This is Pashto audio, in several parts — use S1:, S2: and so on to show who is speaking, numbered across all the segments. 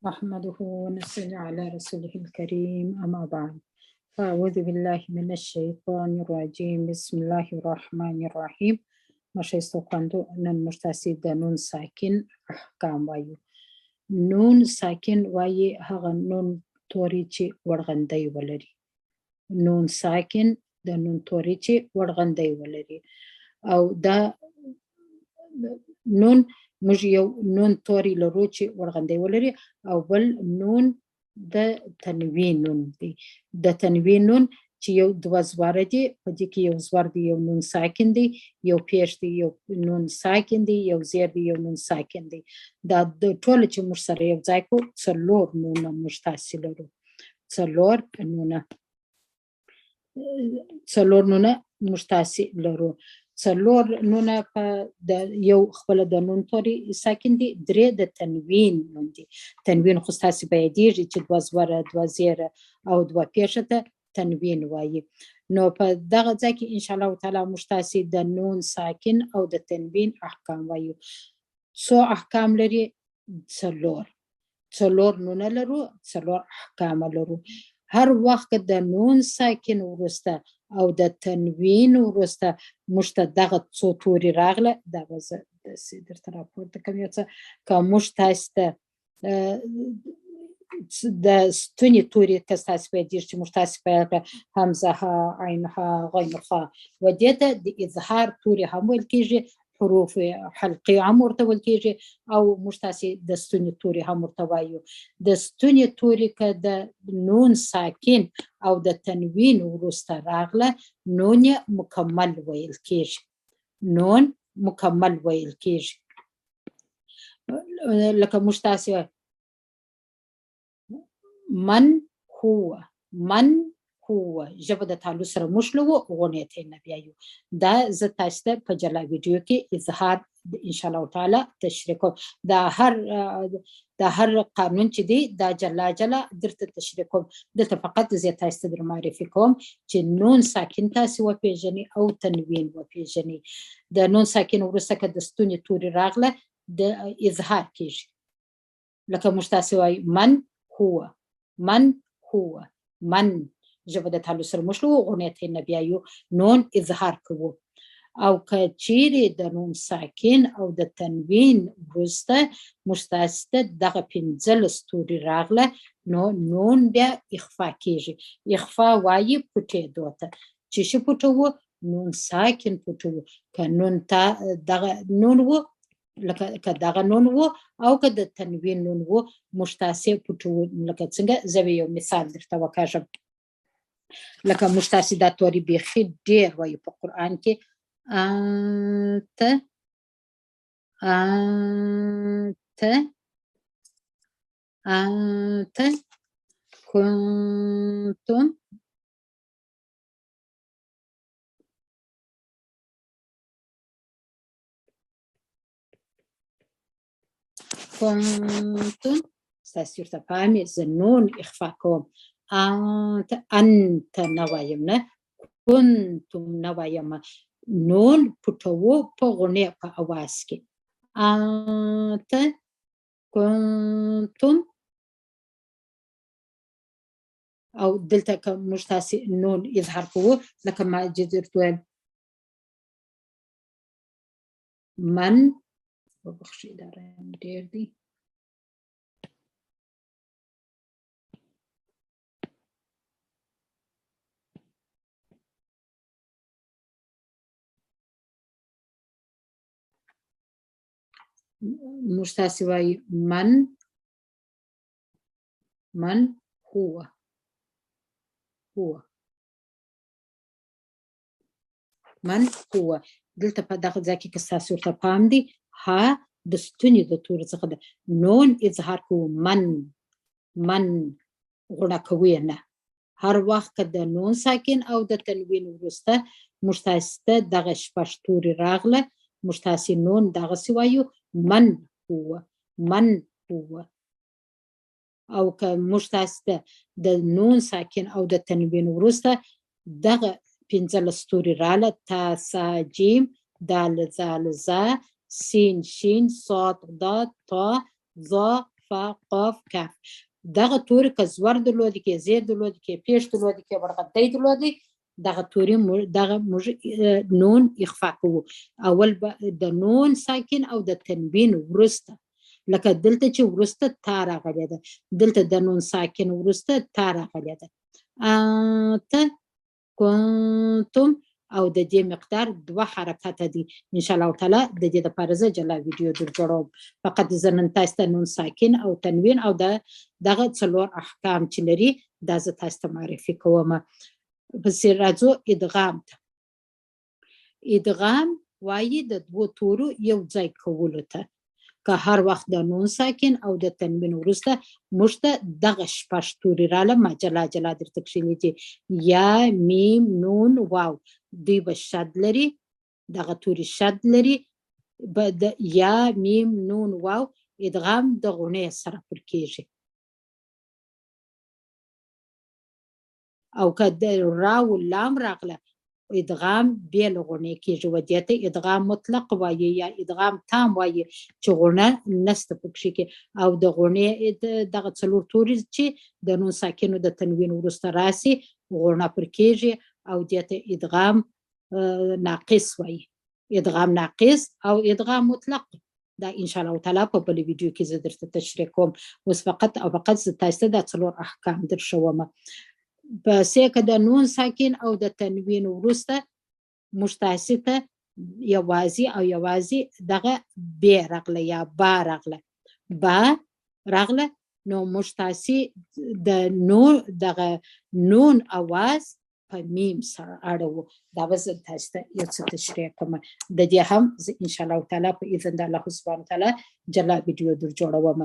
S1: نحمده ونصلي على رسوله الكريم، أما بعد، فأعوذ بالله من الشيطان الرجيم، بسم الله الرحمن الرحيم. مشايستو خوندو، نن موږ تاسې د نون ساکن احکام وایو. نون ساکن وایي هغه نون توري چې وړغندی ولري. نون ساکن د نون توري چې وړغندی ولري، او دا نون موږ یو نون توري لرو چې وړغندی ولري، او بل نون د تنوین نون دی. د تنوین نون چې یو دوه زواره دي، په دې کې یو زور دی، یو نون ساکن دی، یو پیش دی، یو نون ساکن دی، یو زیر دی، یو نون ساکن دی. دا د ټولو چې موږ سره یو ځای کو څلور نونه موږ تاسې لرو. څلور نونه، څلور نونه موږ تاسې لرو. څلور نونه په د یو خپل د نون توري ساکن دي، درې د تنوین نون دي. تنوین خو ستاسې په یادېږي چې دوه زوره، دوه زیره او دوه پېښه ته تنوین وایي. نو په دغه ځای کې ان شاء الله تعالی موږ تاسې د نون ساکن او د تنوین احکام وایو. څو احکام لري؟ څلور. څلور نونه لرو، څلور احکام لرو. هر وخت د نون ساکن وروسته او د تنوین وروسته موږ ته دغه څو توري راغله، دا به زه داسې درته راپورته کوم یو څه. که موږ تاسې ته د ستوني توري که ستاسې په یادېږي چې موږ تاسې پیل کړه، همزه ها، عین ها، غین خا، و دې ته د اظهار توري هم ویل کېږي، حروف حلقي هم ورته ویل کېږي، او موږ تاسې د ستوني توري هم ورته وایو. د ستوني توري که د نون ساکن او د تنوین وروسته راغله، نون یې مکمل ویل کېږي. نون مکمل ویل کېږي. لکه موږ تاسې وایو من هو، من هو، ژبه د تالو سره موښلوو، غونې ته یې نه بیایو. دا زه تاسې ته په جلا ویډیو کې اظهار ان شاء الله تعالی تشریح کوم. دا هر قانون چې دی دا جلا جلا درته تشریح کوم. دلته فقط زه تاسې ته در معرفي کوم چې نون ساکن تاسې وپېژنئ او تنوین وپېژنئ. د نون ساکن وروسته که د ستوني توري راغله د اظهار کېږي. لکه موږ تاسې وایو من هو، من هو، من، ژبه د تالو سره موښلوو، غونې ته یې نه بیایو، نون اظهار کوو. او که چیرې د نون ساکن او د تنوین وروسته موږ تاسې ته دغه 15 توري راغله، نو نون بیا اخفا کېږي. اخفا وایي پټېدو ته. چې څه پټوو؟ نون ساکن پټوو. که نون تا دغه نون و، لکه که دغه نون و او که د تنوین نون و، موږ تاسې پټوو. لکه څنګه زه به یو مثال درته وکاږم. لکه موږ تاسې دا توري بیخي ډېر وایو په قرآن کې، انت، انت، انت، کنتم، کنتم. ستاسې ورته پام یې، زه نون اخفا کوم. انت، انت نه وایم، نه کنتم نه وایم، نون پټوو په غونې په اواز کې. انت، کنتم. او دلته که موږ تاسې نون اظهار کوو، لکه ما چې درته ویل من، وبخښئ دا رنګ ډېر دی. موږ تاسې وایو من، من هو، هو، من هو. دلته په دغه ځای کې که ستاسې ورته پام دی، ها د ستوني د توري څخه ده، نون اظهار کوو، من، من غوڼه کوو یې نه. هر وخت که د نون ساکن او د تنوین وروسته موږ تاسې ته دغه شپږ توري راغله، موږ تاسې نون دغسې وایو من هو، من هو. او که موږ تاسې ته د نون ساکن او د تنوین وروسته دغه 15 توري راغله، تا، سا، جیم، دال، ذال، ظا، سین، شین، صاد، ضاد، تا، ظا، فا، قاف، کاف. دغه توري که زور درلودی، که زیر درلودی، که پیش درلودی، که ورغدی درلودی، دغه توري دغه موږ نون اخفا کوو. اول به د نون ساکن او د تنوین وروسته، لکه دلته چې وروسته تا راغلې ده، دلته د نون ساکن وروسته تا راغلې ده. ته کنتم، او د دې مقدار دوه حرکته دي. ان شاء الله تعالی د دې لپاره زه جلا ویډیو در جوړوم. فقط زه نن تاسو ته نون ساکن او تنوین او د دغه څلور احکام چې لري دا زه تاسو ته معرفي کوم. پسې راځو ادغام ته. ادغام وایي د دوو تورو یو ځای کولو ته. که هر وخت د نون ساکن او د تنوین وروسته موږ ته دغه شپږ توري راله، ما جلا جلا درته کښلي دي، یا، میم، نون، واو، دوی به شد لري، دغه توري شد لري. د یا، میم، نون، واو ادغام د غونې سره پر کېږي. او که د را و لام راغله ادغام بې له غونې کېږي، و دې ته ادغام مطلق وایي یا ادغام تام وایي چې غونه نشته پکښې کې. او د غونې دغه څلور توري چې د نون ساکنو د تنوین وروسته راسي غونه پر کېږي، او دې ته ادغام ناقص وایي. ادغام ناقص او ادغام مطلق دا ان شاء الله تعالی په بل ویډیو کې زه درته تشریح کوم. اوس فقط او فقط زه تاسو ته دا څلور احکام درښوم. پسې که د نون ساکن او د تنوین وروسته موږ تاسې ته یوازې او یوازې دغه ب راغله یا با راغله، با راغله، نو موږ تاسې د نون دغه نون اواز په میم سره اړوو. دا به زه تاسو ته یو څه تشریح کوم. د دې هم زه ان شاء الله تعالی په اذن د الله سبحانه وتعالی جلا ویډیو در جوړوم.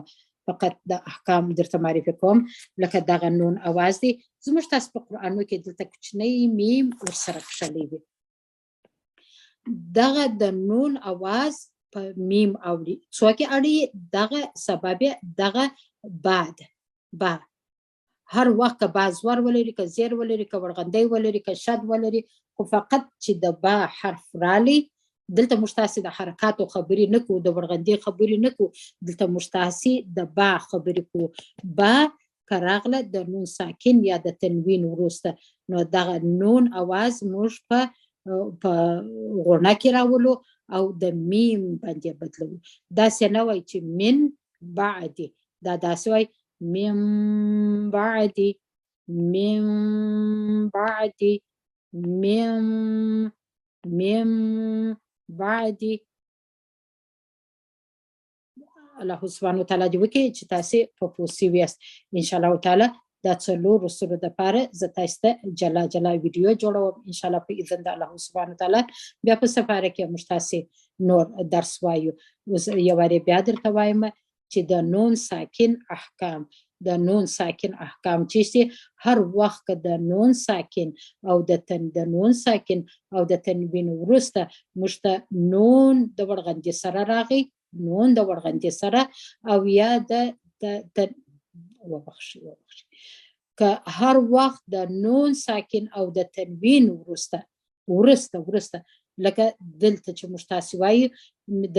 S1: فقط د احکام درته معرفي کوم. لکه دغه نون اواز دی، زموږ تاسو په قرآنو کې دلته کوچنی میم ورسره کښلی وي. دغه د نون اواز په میم اوړي، څوک یې اړوي؟ دغه سبب یې دغه با ده. با هر وخت که با زور ولري، که زیر ولري، که ورغندی ولري، که شد ولري، خو فقط چې د با حرف رالی، دلته موږ تاسې د حرکاتو خبرې نه کوو، د ورغندې خبرې نه کوو، دلته موږ تاسې د با خبرې کوو. با که راغله د نون ساکن یا د تنوین وروسته، نو دغه نون اواز موږ په غونه کې راولو او د میم باندې بدلوو. داسې نه وایي چې من بعدي، دا داسې وایي من بعدي، من بعدي، من، من بعدي. الله سبحانه وتعالی دې وکړي چې تاسې په پوه شوي یاست. ان شاء الله تعالی دا څلور اصولو دپاره زه تاسو ته جلا جلا ویډیو جوړوم ان شاء الله په اذن د الله سبحانه وتعالی. بیا په سفاره کې موږ تاسې نور درس وایو. اوس یو وارې بیا درته وایم چې د نون ساکن احکام، د نون ساکن احکام چې سي، هر وخت که د نون ساکن او د تن، د نون ساکن او د تنوین وروسته موږ ته نون د وړغندې سره راغی، نون د وړغندې سره او یا د وبخښئ، وبخښئ، که هر وخت د نون ساکن او د تنوین وروسته، وروسته، وروسته، لکه دلته چې موږ تاسې وایو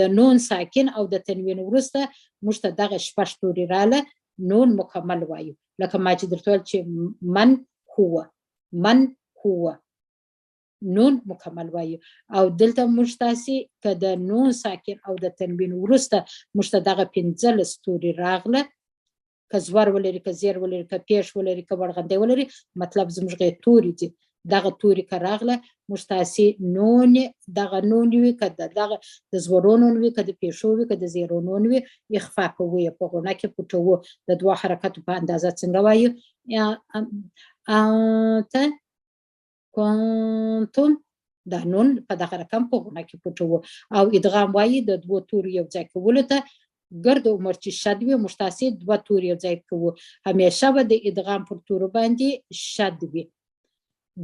S1: د نون ساکن او د تنوین وروسته موږ ته دغه شپږ توري راله، نون مکمل وایو. لکه ما چې درته وویل چې من هو، من هو، نون مکمل وایو. او دلته موږ تاسې که د نون ساکن او د تنوین وروسته موږ ته دغه 15 توري راغله، که زور ولري، که زیر ولري، که پیش ولري، که وړغندی ولري، مطلب زموږ غیر توري دي، دغه توري که راغله موږ تاسې نون، دغه نون وي، که دغه د زورو نون وي، که د پیښو وي، که د زیرو نون وي، اخفا کوو یې، په غونه کې پټوو. د دوه حرکتو په اندازه څنګه وایو؟ ته کنتم، دا نون په دغه رقم په غونه کې پټوو. او ادغام وایي د دوو تورو یو ځای کولو ته. ګرد عمر چې شد وي موږ تاسې دوه توري یو ځای کوو، همیشه به د ادغام پر تورو باندې شد وي.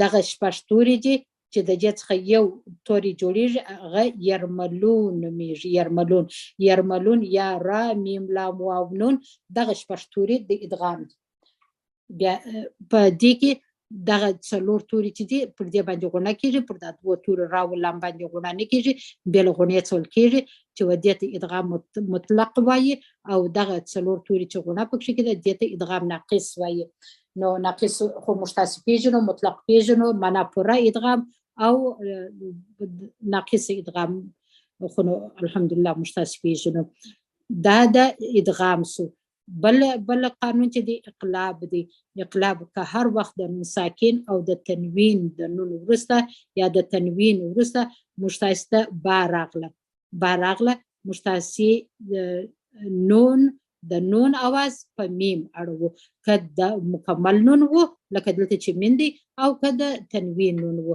S1: دغه شپږ توري دي چې د دې څخه یو توري جوړیږي، هغه یرملون نومېږي. یرملون، یرملون یا را میم لام واو نون، دغه شپږ توري د ادغام دي. بیا په دې کې دغه څلور توري چې دي پر دې باندې غونه کېږي، پر دا دوه تورو را و لام باندې غونه نه کېږي، بې له غونې څول کېږي. چې چې و دې ته ادغام مطلق وایي، او دغه څلور توري چې غونه پکښې کې ده دې ته ادغام ناقص وایي. نو ناقص خو موږ تاسو پیژنو، مطلق پیژنو، معنا پوره ادغام او ناقص ادغام خو نو الحمدلله موږ تاسو پیژنو. دا د ادغام سو. بل قانون چې دی اقلاب دی. اقلاب که هر وخت د نون ساکن او د تنوین د نون وروسته یا د تنوین وروسته موږ تاسو ته با راغله، با راغله، موږ تاسې نون د نون اواز په میم اړوو، که د مکمل نون وو لکه دلته چې من دی، او که د تنوین نون وو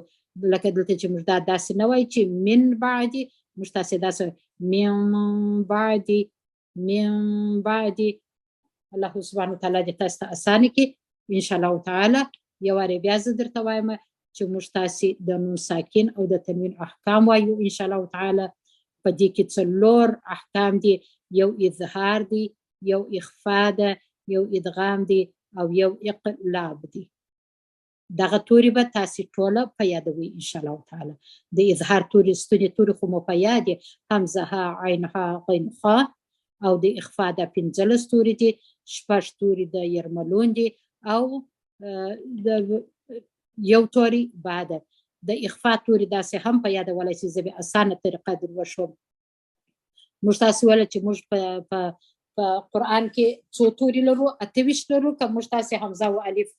S1: لکه دلته چې موږ دا داسې نه وایو چې من بعدي، موږ تاسې داسې من بعدي، من بعدي. الله سبحانه وتعالی دې تاسو ته اسانه کړي ان شاء الله تعالی. یو وارې بیا زه درته وایم چې موږ تاسې د نون ساکن او د تنوین احکام وایو ان شاء الله تعالی. په دې کې څلور احکام دي، یو اظهار دی، یو اخفا ده، یو ادغام دی، او یو اقلاب دی. دغه توري به تاسې ټوله په یادوئ ان شاء الله تعالی. د اظهار توري ستوني توري خو مو په یاد دي، همزه ها، عین ها، غین خا، او د اخفا دا 15 توري دي، شپږ توري د یرملون دي، او د یو توري با ده. د اخفا توري داسې هم په یادولی شئ، زه به اسانه طریقه در وښوم. موږ تاسې ویل چې موږ په په قرآن کې څو توري لرو؟ 28 لرو. که موږ تاسې همزه او الف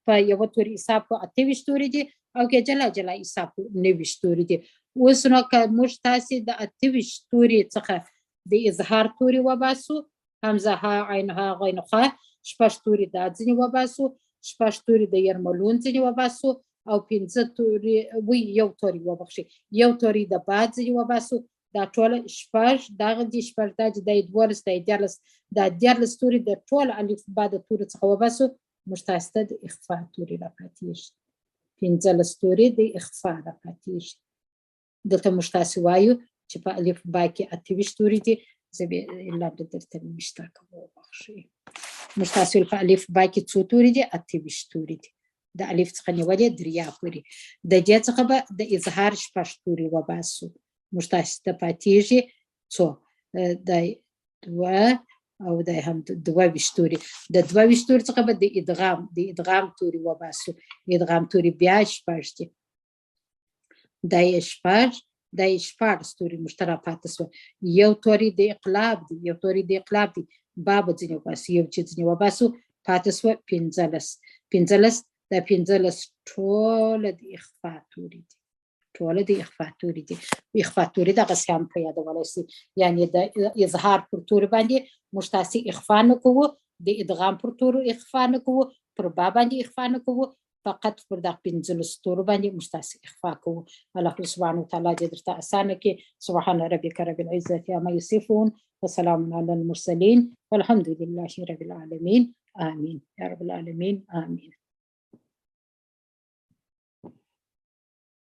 S1: په یوه توري حساب کړو 28 توري دي، او که جلا جلا حساب کړو 29 توري دي. اوس نو که موږ تاسې د 28 توري څخه د اظهار توري وباسو، همزه ها، عین ها، غین خا، شپږ توري دا ځینې وباسو، شپږ توري د یرملون ځینې وباسو، او 5 توري وی یو توري وبخښي، یو توري د با ځینې وباسو، دا ټوله شپږ دغه دي، شپږ دا چې دا یې 12، دا یې 13، دا 13 توري د ټول الف با د تورو څخه وباسو، موږ تاسو ته د اخفا توري راپاتېږي. 15 توري د اخفا راپاتېږي. دلته موږ تاسو وایو چې په الف با کې 28 توري دي. زه به لاندې درته نوشته کوم، وبخښئ. موږ تاسو په الف با کې څو توري دي؟ 28 توري دي. د الف څخه نیولې دریا پورې. د دې څخه به د اظهار شپږ توري وباسو، موږ تاسو ته پاتېږي څو؟ د دوه او د هم 22 توري. د 22 توري څخه به د ادغام توري وباسو. ادغام توري بیا شپږ دي. دا یې شپږ، دا یې 16 توري موږ ته راپاتې سوه. یو توري د اقلاب دی، یو توري د اقلاب دی، با به ځینې وباسو، یو چې ځینې وباسو پاتې سوه 15. 15، دا 15 ټوله د اخفا توري دي، ټوله د اخفا توري دي. اخفا توري دغسې هم په یادولی شي، یعنې د اظهار پر توري باندې موږ تاسې اخفا نه کوو، د ادغام پر تورو اخفا نه کوو، پر با باندې اخفا نه کوو، فقط پر دغه 15 تورو باندې موږ تاسې اخفا کوو. الله سبحانه وتعالی دې درته اسانه کړي. سبحان ربک رب العزة عما يصفون وسلام على المرسلين والحمد لله رب العالمين. آمين يا رب العالمين، آمين.